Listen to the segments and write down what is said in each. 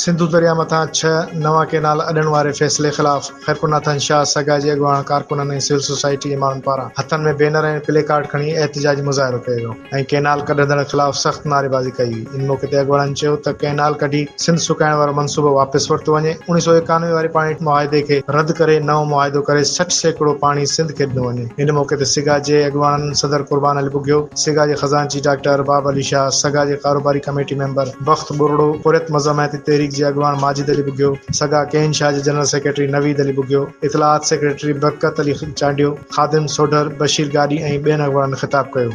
سنڌو درياء مٿان ڇهه نوان ڪئنال اڏڻ واري فيصلي خلاف خيرپورناٿن شاهه سگا جي اڳواڻ ڪارڪنن ۽ سول سوسائٽي جي ماڻهن پاران هٿن ۾ بينر ۽ پلي ڪارڊ کڻي احتجاجي مظاهرو ڪيو ويو ۽ ڪئنال ڪڍندڙن خلاف سخت نعريبازي ڪئي وئي ان موقعي تي اڳواڻن چيو ته ڪئنال ڪڍي سنڌ سڪائڻ وارو منصوبو واپس ورتو وڃي اوڻيهه سئو ايڪانوي واري پاڻي معاهدي کي رد ڪري نئون معاهدو ڪري 60% پاڻي سنڌ کي ڏنو وڃي ان موقعي تي سگا جي اڳواڻن صدر قربان علي ٻگهيو، سگا جي خزانچي ڊاڪٽر ارباب علي شاهه، سگا جي ڪاروباري ڪميٽي ميمبر بخت ٻرڙو، پورهيت مزاحمتي تحريڪ جي اڳواڻ ماجد علي ٻگهيو، سگا ڪين شاهه جي جنرل سيڪريٽري نويد علي ٻگهيو، اطلاعات سيڪريٽري برڪت علي چانڊيو، خادم سوڍر، بشير گاڏهي ۽ ٻين اڳواڻن خطاب ڪيو.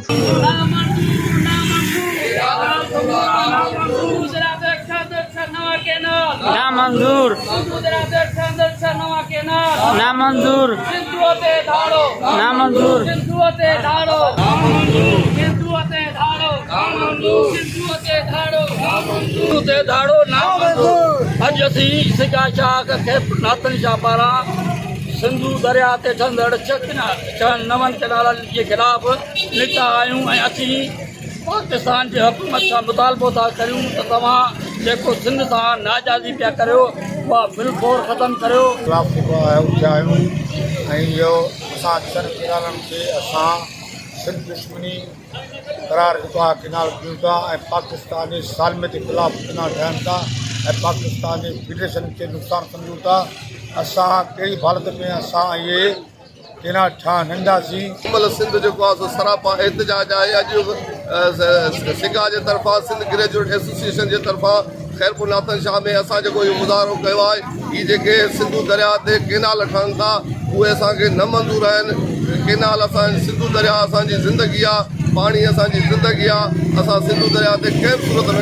سنڌو تي ڌاڙو نامنظور. اڄ اسين سگا شاخ خيرپور ناٿن شاهه پاران سنڌو درياء تي ٺهندڙ ڇهن نون ڪئنالن جي خلاف نڪتا آهيون ۽ اسين پاڪستان جي حڪومت کان مطالبو ٿا ڪريون ته توهان جيڪو سنڌ سان ناجائزي پيا ڪريو اها بالفور ختم ڪريو. خلاف اٿيا آهيون ۽ اهو اسان ڇهن ڪئنالن کي اسان سنڌ دشمني قرار ڏتو آهي ڪئنال ڏيون ٿا ۽ پاڪستان جي سالميت جي خلاف ڪئنال ٺاهن ٿا ۽ پاڪستان جي فيڊريشن کي نقصان سمجهون ٿا اسان ڪهڙي به حالت ۾ اسان اهي ڪئنال ٺاهڻ نه ڏينداسين. هن مهل سنڌ جيڪو آهي سو سراپا احتجاج آهي اڄ سگا جي طرفان سنڌ گريجوئيٽ ايسوسيئيشن جي طرفان خيرپور ناٿن شاهه ۾ اسان جيڪو اهو مظاهرو ڪيو آهي هي جيڪي سنڌو درياء تي ڪينال ٺهن ٿا اهي اسان کي نه منظور آهن ڪينال اسان سنڌو درياء اسان جي زندگي آ پاڻي اسان جي زندگي آ اسان سنڌو درياء تي ڪنهن به صورت ۾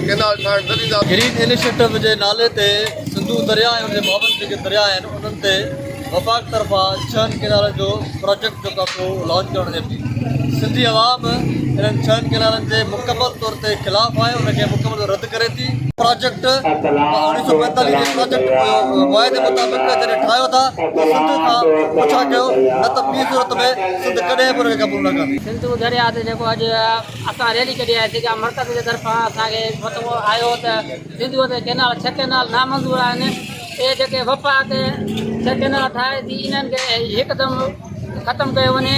ڪينال ٺاهڻ نه ڏينداسين. گرين انيشيٽو جي نالي تي سنڌو درياء ۽ ان جي معاون جيڪي درياء آهن انهن تي وفاق طرفان ڇهن ڪينالن جو پراجيڪٽ جيڪو آهي سو لانچ ڪرڻ وڃي پئي. سنڌي عوام انهن ڇهن ڪينالن جي مڪمل طور تي خلاف آهي ان کي مڪمل طور رد ڪري ٿي. پراجيڪٽ 1945 جي پراجيڪٽ معاهدي مطابق جڏهن ٺاهيو ٿا ته سنڌ کان پڇا ڪيو نه ته ٻي صورت ۾ سنڌ ڪڏهن به ان کي قبول نه ڪندي. سنڌو درياء تي جيڪو اڄ اسان ريلي ڪڍي آهي سگا مرڪز جي طرفان اسان کي فتوو آيو ته سنڌوء تي ڪينال ڇهه ڪينال نامنظور آهن اهي جيڪي وفاق ڇهه ڪينال ٺاهي ٿي انهن کي هڪدم ختم ڪيو وڃي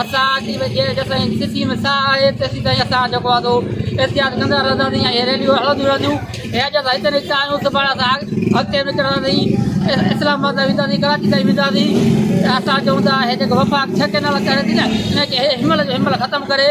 اسان اچي جيسين سسي ۾ ساهه آهي تيسين تائين اسان جيڪو آهي سو احتجاج ڪندا رهنداسين ۽ ريليون هلنديون رهنديون ۽ اڄ اسان هتي نڪتا آهيون سڀاڻي اسان اڳتي نڪرنداسين اسلام آباد تائين وينداسين ڪراچي تائين وينداسين اسان چئون ٿا هي جيڪو وفاق ڇهه ڪينال ڪري ٿي نه ان کي هن مهل جو هن مهل ختم ڪري.